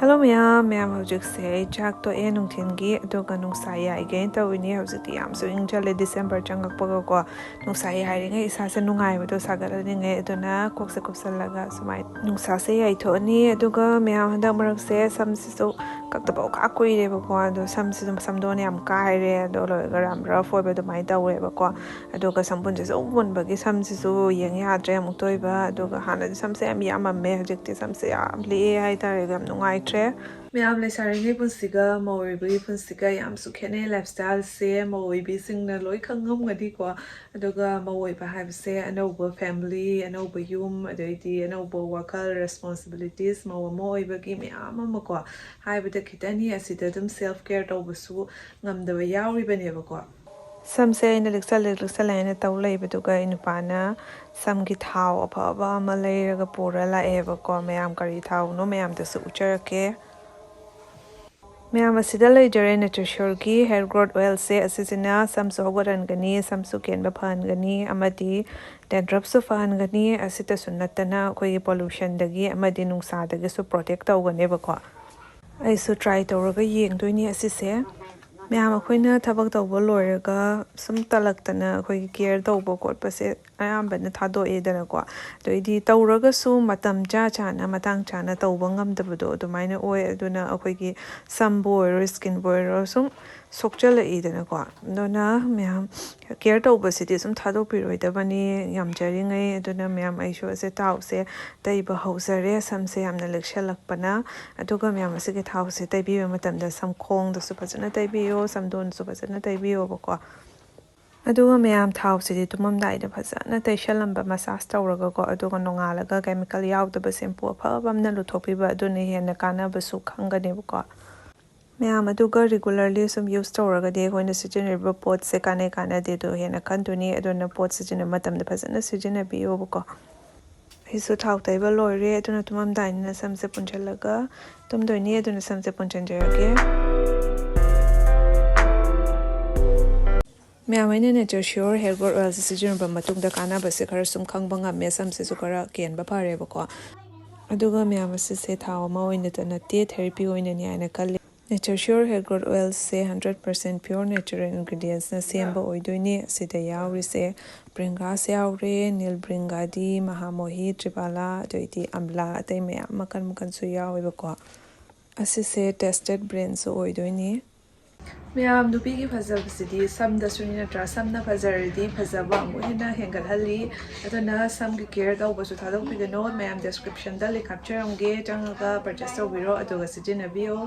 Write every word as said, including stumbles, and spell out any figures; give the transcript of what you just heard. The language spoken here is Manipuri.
ꯍꯜꯂꯣ ꯃꯌꯥꯝ, ꯃꯌꯥꯝ ꯍꯧꯖꯤꯛꯁꯦ ꯑꯩ ꯆꯥꯛ ꯇꯣꯛꯑꯦ ꯅꯨꯡꯊꯤꯜꯒꯤ, ꯑꯗꯨꯒ ꯅꯨꯡꯁꯥ ꯌꯥꯏꯒꯦꯅ ꯇꯧꯔꯤꯅꯤ꯫ ꯍꯧꯖꯤꯛꯇꯤ ꯌꯥꯝꯁꯨ ꯏꯪꯁꯜꯂꯦ, ꯗꯤꯁꯦꯝꯕꯔ ꯆꯪꯉꯛꯄꯒꯀꯣ꯫ ꯅꯨꯡꯁꯥ ꯌꯥꯏꯔꯤꯉꯩ ꯏꯁꯥꯁꯦ ꯅꯨꯡꯉꯥꯏꯕꯗꯣ, ꯁꯥꯒꯠꯍꯜꯂꯤꯉꯩ, ꯑꯗꯨꯅ ꯀꯣꯛꯁꯦ ꯀꯨꯞꯁꯜꯂꯒ ꯁꯨꯃꯥꯏꯅ ꯅꯨꯡꯁꯥꯁꯦ ꯌꯥꯏꯊꯣꯛꯑꯅꯤ꯫ ꯑꯗꯨꯒ ꯃꯌꯥꯝ ꯍꯟꯗꯛ ꯃꯔꯛꯁꯦ ꯁꯝꯁꯤꯁꯨ ꯀꯛꯇꯕ ꯈꯥ ꯀꯨꯏꯔꯦꯕꯀꯣ, ꯑꯗꯣ ꯁꯝꯁꯤꯁꯨ ꯁꯝꯗꯣꯟ ꯌꯥꯝ ꯀꯥꯏꯔꯦ꯫ ꯑꯗꯣ ꯂꯣꯏꯔꯒ ꯌꯥꯝ ꯔꯐ ꯑꯣꯏꯕ ꯑꯗꯨꯃꯥꯏꯅ ꯇꯧꯔꯦꯕꯀꯣ꯫ ꯑꯗꯨꯒ ꯁꯝꯕꯨꯟꯁꯤꯁꯨ ꯎꯞ ꯃꯨꯟꯕꯒꯤ ꯁꯝꯁꯤꯁꯨ ꯌꯦꯡ ꯌꯥꯗ꯭ꯔꯦ ꯑꯃꯨꯛꯇ ꯑꯣꯏꯕ꯫ ꯑꯗꯨꯒ ꯍꯥꯟꯅꯗꯤ ꯁꯝꯁꯦ ꯌꯥꯝ ꯌꯥꯝꯃꯝꯃꯦ, ꯍꯧꯖꯤꯛꯇꯤ ꯁꯝꯁꯦ ꯌꯥꯝ ꯂꯤꯛꯑꯦ ꯍꯥꯏꯇꯥꯔꯦ, ꯌꯥꯝ ꯅꯨꯡꯉꯥꯏꯇ꯭ꯔꯦ꯫ ꯃꯌꯥꯝ ꯂꯩꯁꯥꯔꯤꯉꯩ ꯄꯨꯟꯁꯤꯒ ꯃꯧ ꯑꯣꯏꯕꯒꯤ ꯄꯨꯟꯁꯤꯒ ꯌꯥꯝꯁꯨ ꯈꯦꯠꯅꯩ꯫ ꯂꯥꯏꯐ ꯁ꯭ꯇꯥꯏꯜꯁꯦ ꯃꯧ ꯑꯣꯏꯕꯤꯁꯤꯡꯅ ꯂꯣꯏ ꯈꯪꯉꯝꯒꯅꯤꯀꯣ꯫ ꯑꯗꯨꯒ ꯃꯧ ꯑꯣꯏꯕ ꯍꯥꯏꯕꯁꯦ ꯑꯅꯧꯕ ꯐꯦꯃꯤꯂꯤ, ꯑꯅꯧꯕ ꯌꯨꯝ, ꯑꯗꯩꯗꯤ ꯑꯅꯧꯕ ꯋꯥꯈꯜ, ꯔꯦꯁꯄꯣꯟꯁꯤꯕꯤꯂꯤꯇꯤꯁ, ꯃꯧ ꯑꯃ ꯑꯣꯏꯕꯒꯤ ꯃꯌꯥꯝ ꯑꯃꯀꯣ ꯍꯥꯏꯕꯗ ꯈꯤꯇꯅꯤ꯫ ꯑꯁꯤꯗ ꯑꯗꯨꯝ ꯁꯦꯜꯐ ꯀꯦꯌꯔ ꯇꯧꯕꯁꯨ ꯉꯝꯗꯕ ꯌꯥꯎꯔꯤꯕꯅꯦꯕꯀꯣ꯫ ꯁꯝꯁꯦ ꯑꯩꯅ ꯂꯤꯛꯁꯜꯂꯦ ꯂꯤꯛꯁꯜꯂꯦ ꯍꯥꯏꯅ ꯇꯧ ꯂꯩꯕꯗꯨꯒ ꯑꯩ ꯅꯨꯄꯥꯅ ꯁꯝꯒꯤ ꯊꯥꯎ ꯑꯐꯕ ꯑꯃ ꯂꯩꯔꯒ ꯄꯨꯔ ꯂꯥꯛꯑꯦꯕꯀꯣ꯫ ꯃꯌꯥꯝ ꯀꯔꯤ ꯊꯥꯎꯅꯣ ꯃꯌꯥꯝꯗꯁꯨ ꯎꯠꯆꯔꯛꯀꯦ꯫ ꯃꯌꯥꯝ ꯑꯁꯤꯗ ꯂꯩꯖꯔꯦ ꯅꯦꯆꯔꯁꯤꯌꯣꯔꯒꯤ ꯍꯦꯌꯔ ꯒ꯭ꯔꯣꯠ ꯑꯣꯏꯜꯁꯦ꯫ ꯑꯁꯤꯁꯤꯅ ꯁꯝꯁꯨ ꯍꯧꯒꯠꯍꯟꯒꯅꯤ, ꯁꯝꯁꯨ ꯀꯦꯟꯕ ꯐꯍꯟꯒꯅꯤ, ꯑꯃꯗꯤ ꯗꯦꯟꯗ꯭ꯔꯐꯁꯨ ꯐꯍꯟꯒꯅꯤ꯫ ꯑꯁꯤꯇꯁꯨ ꯅꯠꯇꯅ ꯑꯩꯈꯣꯏꯒꯤ ꯄꯣꯂꯨꯁꯟꯗꯒꯤ ꯑꯃꯗꯤ ꯅꯨꯡꯁꯥꯗꯒꯤꯁꯨ ꯄ꯭ꯔꯣꯇꯦꯛ ꯇꯧꯒꯅꯦꯕꯀꯣ꯫ ꯑꯩꯁꯨ ꯇ꯭ꯔꯥꯏ ꯇꯧꯔꯒ ꯌꯦꯡꯗꯣꯏꯅꯤ ꯑꯁꯤꯁꯦ꯫ ꯃꯌꯥꯝ ꯑꯩꯈꯣꯏꯅ ꯊꯕꯛ ꯇꯧꯕ ꯂꯣꯏꯔꯒ ꯁꯨꯝ ꯇꯜꯂꯛꯇꯅ ꯑꯩꯈꯣꯏꯒꯤ ꯀꯦꯌꯔ ꯇꯧꯕ ꯈꯣꯠꯄꯁꯦ ꯑꯌꯥꯝꯕꯅ ꯊꯥꯗꯣꯛꯑꯦꯗꯅꯀꯣ꯫ ꯑꯗꯩꯗꯤ ꯇꯧꯔꯒꯁꯨ ꯃꯇꯝ ꯆꯥ ꯆꯥꯅ ꯃꯇꯥꯡ ꯆꯥꯅ ꯇꯧꯕ ꯉꯝꯗꯕꯗꯣ ꯑꯗꯨꯃꯥꯏꯅ ꯑꯣꯏ꯫ ꯑꯗꯨꯅ ꯑꯩꯈꯣꯏꯒꯤ ꯁꯝꯕꯨ ꯑꯣꯏꯔꯣ, ꯁ꯭ꯀꯤꯟꯕꯨ ꯑꯣꯏꯔꯣ, ꯁꯨꯝ ꯁꯣꯛꯆꯜꯂꯛꯏꯗꯅꯀꯣ꯫ ꯑꯗꯨꯅ ꯃꯌꯥꯝ ꯀꯦꯌꯔ ꯇꯧꯕꯁꯤꯗꯤ ꯁꯨꯝ ꯊꯥꯗꯣꯛꯄꯤꯔꯣꯏꯗꯕꯅꯤ ꯉꯝꯖꯔꯤꯉꯩ꯫ ꯑꯗꯨꯅ ꯃꯌꯥꯝ ꯑꯩꯁꯨ ꯑꯁꯦ ꯊꯥꯎꯁꯦ ꯇꯩꯕ ꯍꯧꯖꯔꯦ, ꯁꯝꯁꯦ ꯌꯥꯝꯅ ꯂꯤꯛꯁꯜꯂꯛꯄꯅ꯫ ꯑꯗꯨꯒ ꯃꯌꯥꯝ ꯑꯁꯤꯒꯤ ꯊꯥꯎꯁꯦ ꯇꯩꯕꯤꯕ ꯃꯇꯝꯗ ꯁꯝꯈꯣꯡꯗꯁꯨ ꯐꯖꯅ ꯇꯩꯕꯤꯌꯣ, ꯁꯝꯗꯣꯟꯁꯨ ꯐꯖꯅ ꯇꯩꯕꯤꯌꯣꯕꯀꯣ꯫ ꯑꯗꯨꯒ ꯃꯌꯥꯝ ꯊꯥꯎꯁꯤꯗꯤ ꯇꯨꯝꯃꯝꯗꯥꯏꯗ ꯐꯖꯅ ꯇꯩꯁꯜꯂꯝꯕ, ꯃꯁꯥꯖ ꯇꯧꯔꯒꯀꯣ꯫ ꯑꯗꯨꯒ ꯅꯣꯡꯉꯥꯜꯂꯒ ꯀꯦꯃꯤꯀꯦꯜ ꯌꯥꯎꯗꯕ ꯁꯦꯝꯄꯨ ꯑꯐꯕ ꯑꯃꯅ ꯂꯨꯊꯣꯛꯄꯤꯕ, ꯑꯗꯨꯅ ꯍꯦꯟꯅ ꯀꯥꯟꯅꯕꯁꯨ ꯈꯪꯒꯅꯦꯕꯀꯣ꯫ ꯃꯌꯥꯝ ꯑꯗꯨꯒ ꯔꯤꯒꯨꯂꯔꯂꯤ ꯁꯨꯝ ꯌꯨꯁ ꯇꯧꯔꯒꯗꯤ ꯑꯩꯈꯣꯏꯅ ꯁꯤꯖꯤꯟꯅꯔꯤꯕ ꯄꯣꯠꯁꯦ ꯀꯥꯟꯅꯩ ꯀꯥꯟꯅꯗꯦꯗꯣ ꯍꯦꯟꯅ ꯈꯟꯗꯣꯏꯅꯤ꯫ ꯑꯗꯨꯅ ꯄꯣꯠ ꯁꯤꯖꯤꯟꯅꯕ ꯃꯇꯝꯗ ꯐꯖꯅ ꯁꯤꯖꯤꯟꯅꯕꯤꯌꯣꯕꯀꯣ꯫ ꯑꯩꯁꯨ ꯊꯥꯎ ꯇꯩꯕ ꯂꯣꯏꯔꯦ, ꯑꯗꯨꯅ ꯇꯨꯝꯃꯝꯗꯥꯏꯅꯤꯅ ꯁꯝꯁꯦ ꯄꯨꯟꯁꯤꯜꯂꯒ ꯇꯨꯝꯗꯣꯏꯅꯤ꯫ ꯑꯗꯨꯅ ꯁꯝꯁꯦ ꯄꯨꯟꯁꯤꯟꯖꯔꯒꯦ꯫ ꯃꯌꯥꯝ ꯑꯩꯅ ꯅꯦꯆꯔ ꯁꯤꯌꯣꯔ ꯍꯦꯌꯔ ꯒ꯭ꯔꯣꯠ ꯑꯣꯏꯜꯁꯦ ꯁꯤꯖꯤꯟꯅꯕ ꯃꯇꯨꯡꯗ ꯀꯥꯟꯅꯕꯁꯦ ꯈꯔ ꯁꯨꯝ ꯈꯪꯕ ꯉꯝꯃꯦ, ꯁꯝꯁꯤꯁꯨ ꯈꯔ ꯀꯦꯟꯕ ꯐꯔꯦꯕꯀꯣ꯫ ꯑꯗꯨꯒ ꯃꯌꯥꯝ, ꯑꯁꯤꯁꯦ ꯊꯥꯎ ꯑꯃ ꯑꯣꯏꯅꯇ ꯅꯠꯇꯦ, ꯊꯦꯔꯥꯄꯤ ꯑꯣꯏꯅꯅꯤ ꯍꯥꯏꯅ ꯈꯜꯂꯤ꯫ Nature Sure Hair Growth Oil ꯁꯦ hundred percent pure natural ingredients ꯅ ꯁꯦꯝꯕ ꯑꯣꯏꯗꯣꯏꯅꯤ꯫ ꯑꯁꯤꯗ ꯌꯥꯎꯔꯤꯁꯦ ꯕ꯭ꯔꯤꯡꯒꯥꯁ ꯌꯥꯎꯔꯦ, ꯅꯤꯜ ꯕ꯭ꯔꯤꯡꯒꯥꯗꯤ, ꯃꯍꯥꯃꯣꯍꯤ, ꯇ꯭ꯔꯤꯄꯥꯂꯥ, ꯑꯗꯩꯗꯤ ꯑꯝꯂꯥ, ꯑꯇꯩ ꯃꯌꯥꯝ ꯃꯈꯜ ꯃꯈꯜꯁꯨ ꯌꯥꯎꯋꯦꯕꯀꯣ꯫ ꯑꯁꯤꯁꯦ tested brand ꯁꯨ ꯑꯣꯏꯗꯣꯏꯅꯤ꯫ ꯃꯌꯥꯝ, ꯅꯨꯄꯤꯒꯤ ꯐꯖꯕꯁꯤꯗꯤ ꯁꯝꯗꯁꯨꯅꯤ ꯅꯠꯇ꯭ꯔꯥ? ꯁꯝꯅ ꯐꯖꯔꯗꯤ ꯐꯖꯕ ꯑꯃꯨꯛ ꯍꯦꯟꯅ ꯍꯦꯟꯒꯠꯍꯜꯂꯤ꯫ ꯑꯗꯨꯅ ꯁꯝꯒꯤ care ꯇꯧꯕꯁꯨ ꯊꯥꯗꯣꯛꯄꯤꯒꯅꯨ꯫ ꯃꯌꯥꯝ, description ꯗ link ꯍꯥꯞꯆꯔꯝꯒꯦ, ꯆꯪꯉꯒ purchase ꯇꯧꯕꯤꯔꯣ ꯑꯗꯨꯒ ꯁꯤꯖꯤꯟꯅꯕꯤꯌꯣ꯫